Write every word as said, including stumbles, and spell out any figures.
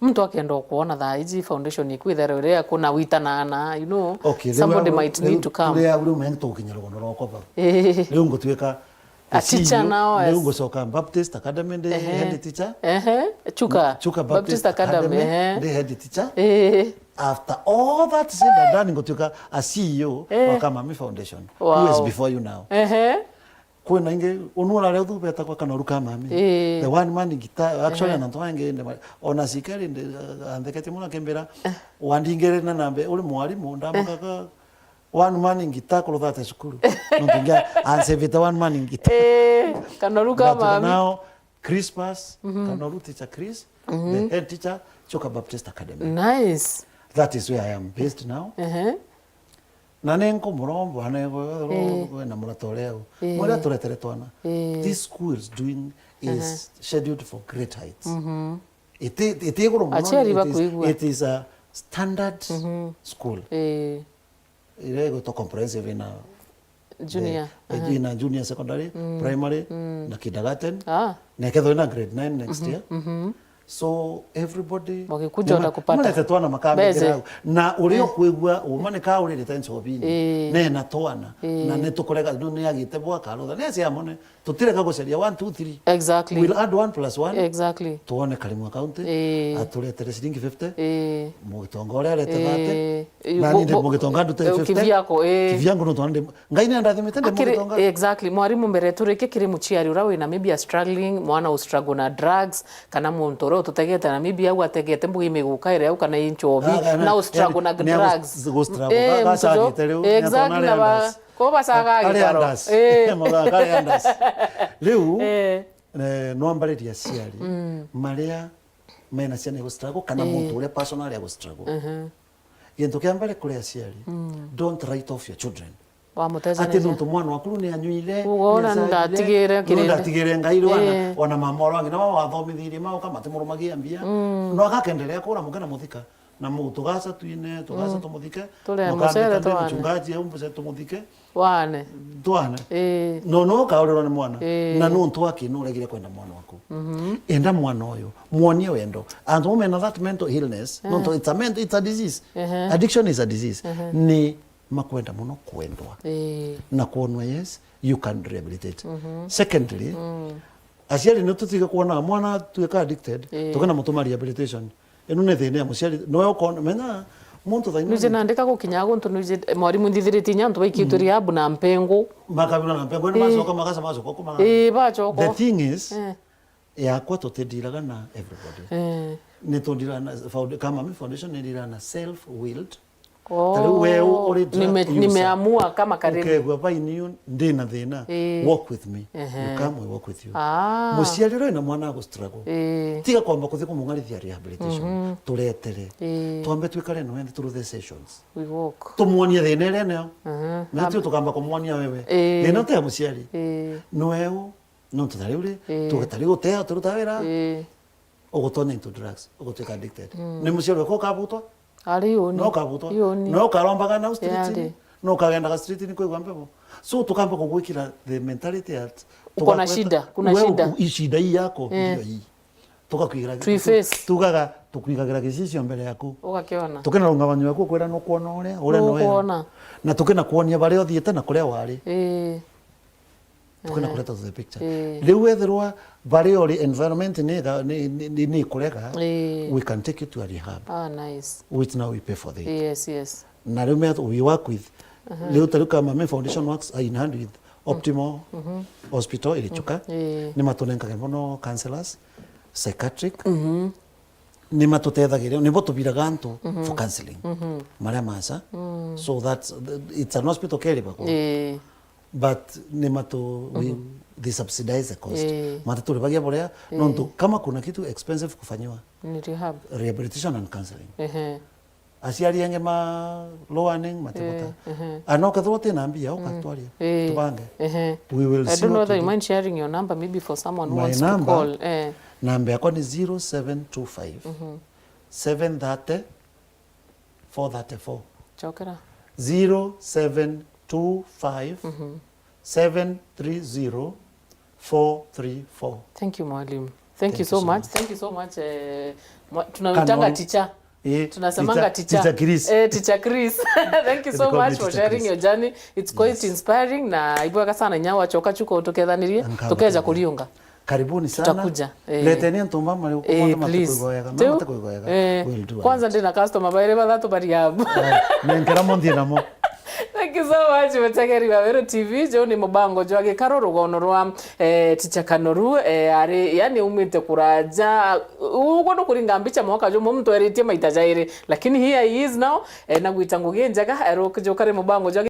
Muntu akenda kuona thaa iji foundation ikwithirwa iria kuna witanaana, you know, okay, somebody might need to come. Riu riu mengi tukinya rugono rwa koba. Eh. Riu ngutuika A teacher now, riu yes. Ngucoka Baptist Academy ndi head teacher. Ehe. Chuka. Chuka Baptist Academy, ehe. Ndi head teacher. Eh. After all that said and done, ngutuika a C E O wa Kamami Foundation, who is before you now. Ehe. Kwina ingi, unura ria uthu betagwa Kanoru Kamami. Eh. The one man guitar, actually, na antu bangi, ona sikari ndi, antheketie muno akimbira, wandingire na nambe, uri mwarimu, ndamakaga, one man guitar kuruthate cukuru. Nontu ngia ansevite one man guitar. Eh, Kanoru Kamami. Now, Crispus, Kanoru teacher Chris, the head teacher, Chuka Baptist Academy. Nice. That is where I am based now. Ehe. Na ni nkumuromba, na na murata uria u. Eh. Muria turetere twana. Eh. This school is doing, is scheduled for great heights. Iti, iti iguru muno, aciari it is, bakwigua. It is a standard school. Eh. Iria igwitwa comprehensive ina junior, eh, ina junior secondary, primary, na kindergarten. Ah. Na ikethirwa ina grade nine next year. So everybody, bagikuja ota kupata. Marete twana makambikira au. Na uria ukwigua uma ni kauririte ncobini. Eh. Nena twana. Eh. Na ni tukurega, no ni agite bwa karutha. Ni aciamone. Tutirega gucaria one, two, three. Exactly. We'll add one plus one. Exactly. Tuone Karimwa County. Eh. Aturetere ciringi fifty. Eh. Mugitonga uria arete thirty. Eh. Nani ndi mugitonga ndute fifty. Kiviako, eh. Kiviangu no twande. Ngai ni andathimite ndi mugitonga. Exactly. Mwarimu, mbere turike, kiri muciari uria wina maybe a struggling, mwana u struggle na drugs, kana muntu uria ututegete na maybe au ategete mbugi miguka iria au kana i nchobi, na u struggle na drugs. Gu struggle. Eh, gacagite riu. Exactly, na ba Ko bacaga gikaro. Kari andas. Eh. Mauga kari andas. Riu, eh, no ambaririe aciari maria mena ciana igu struggle, kana muntu uria personally agu struggle. Gintu kia mbere kuri aciari, don't write off your children. Ati nontu mwana waku ni anyuire, uga ona ni ndatigire kirindi, ndatigire Ngai riu, ona mama oro angi nabo wathomithirie mauka matimurumagia mbia. No agakendelea kura muke na muthika. Na mu-, tugaca twine, tugaca tumuthike. Tule mucere twane. Mchungaji au mbuce tumuthike. Wane. Twane. Ii. No, no kaurirwa ni mwana. Ii. Na nontu aki nuregire kwenda mwana waku. Enda mwana uyu, mwonie wendo. Antu bau mena that mental illness, nontu it's a ment-, it's a disease. Ehe. Addiction is a disease. Ehe. Ni makwenda muno kwendwa. Ii. Na kwonwa, yes, you can rehabilitate. Secondly, aciari ni tutige kwona mwana atuika addicted, tukena mutuma rehabilitation. Ino ni thina ya muciari, noe ukona, menya muntu thaini. Nuje nandika gukinya guntu nuje, mwarimu, nthithiritie inya antu baikitwe rehab na mpengu. Makabirwa na mpengu, ni macoka magaca macoka kuma. Ii, bacoka. The thing is, yakwa tutidiraga na everybody. Ni tudiraga na found-, Kamami Foundation ni idiraga na self willed. Ta riu we u-, uri drug user, nimeamua kama Karen. Ukegua baini yu ndi na thina, walk with me. Ehe. You come, we walk with you. Ah. Muciari uria wina mwana agu struggle. Ii. Tiga kwamba kuthi kumung'arithia rehabilitation. Turetere. Ii. Twambe twikare nawe nthi through the sessions. We walk. Tumwonie thina iria enayo. Ehe. Na tio tukamba kumwonia wewe. Ii. Thina ti ya muciari. Ii. Ni weu. Nontu ta riu ri, ii, tuge ta riu utea, utiruta wira, ii, ugutonya into drugs, ugutuika addicted. Ni muciari wakwa ukabutwa? Ari uni. No ukabutwa? Ii, uni. No ukarombaga nau street-ini? Ii, ari. No ukagendaga street-ini kwigua mbevo? So tukamba kugwikira the mentality that uko na shida, kuna shida. Wewe u-, i shida hii yako, ndio hii. Tugakuigira gi-, tugaga, tukwigagira gicicio mbere yaku. Ugakiona. Tukena rungamanyo yaku ukwira nukwona uria, uria noe. Nukwona. Na tukena kwonia baria uthiite na kuria wari. Ii. Tukena kureta to the picture. Ii. Riu wethirwa baria uri environment ni ga-, ni, ni, ni, ni kurega, ii, we can take you to a rehab. Ah, nice. Which now we pay for the. Yes, yes. Na riu me we work with. Riu ta riu Kamami Foundation works in hand with Optimal Hospital iri Chuka. Ii. Ni matunenkage mono counselors, psychiatric. Ni matutethagiria, nibo tubiraga antu for counseling. Maria maca. So that's, it's an hospital keribagwo. Ii. But ni matu, we, they subsidize the cost. Ii. Mataturibagia buria, nontu kama kuna kitu expensive kufanyiwa, ni rehab, rehabilitation and counseling. Ehe. Aciari angi ma lower earning matibota. Ii, ehe. Ana ukethirwa utina mbia, ukatwaria. Ii. Tubange. Ehe. We will see what to do. I don't know whether you mind sharing your number, maybe for someone who wants to call. My number, eh, namba yakwa ni zero seven two five, seven thirty, four thirty-four. Chokera. Zero seven two five, seven three zero, four three four. Thank you, mwalimu. Thank you so much. Thank you so much. Eh, mwa- tunaitanga Kanoru. Teacher. Eh, tunasemanga teacher, teacher. Teacher Chris. Eh, teacher Chris. Thank you so much for sharing your journey. It's quite inspiring na ibwega sana nya wachoka chuko tukethanirie tukeja kuriunga. Karibuni sana. Tutakuja. Eh. Leteni antu mama leo eh, please. Kwanza ndina customer baire bathatu bari abu. Nenkera monthie namo. Thank you so much mutegeri wa Weru T V. Juu ni mubango jwa gikaro rugono rwa eh, Teacher Kanoru eh, ari yani umite kuraja uguo nukuringa mbicha mwaka jumwe muntu eritie maita jairi, lakini here he is now eh, na gwita ngugi njega eh, rukijuka ri mubango jwa